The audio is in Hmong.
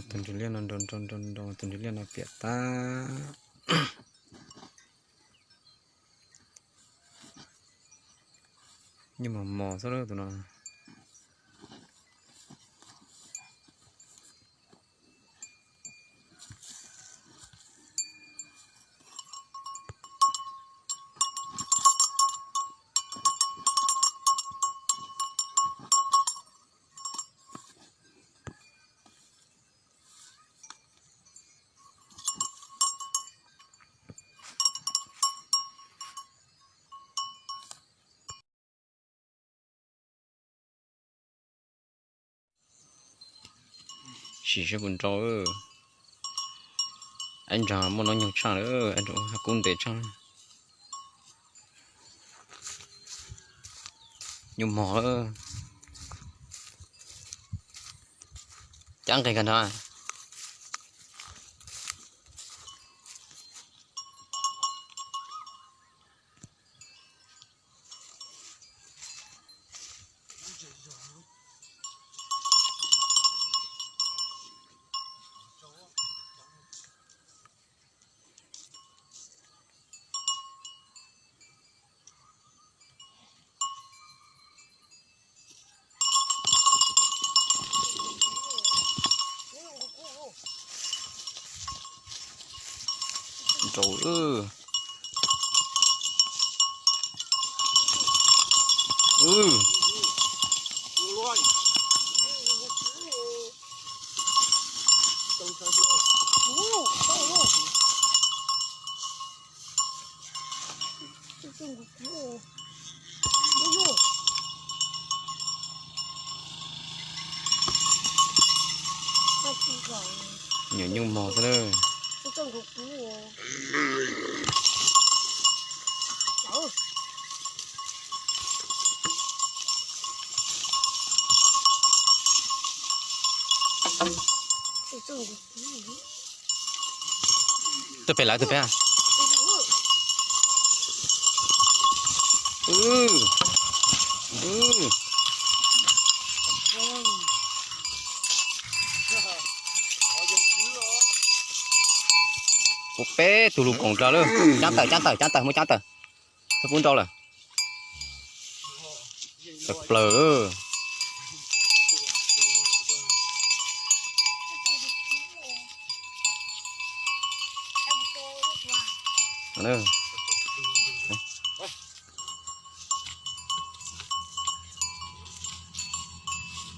Tus ntsws liaj no nrau nrau nrau nrau, tus ntsws liaj no piam tag. Nyuj mos mos xwb tus no. Sim saib puas nrau. Ab ntsa muaj hnub nyoog tshaj lawm, ab ntsa kub ntev tshaj. Nyuj mos lawm. Cab nqis kag nrad. Nrau. Nyuam nyuj mos xwb na. Tuaj pem lawv, tuaj pem. Kuv peb tug lug koom dlawg lawm. Caab tawm, caab tawm, caab tawm, muab caab tawm. Txhob pub nrau lawm. Tawm plaws.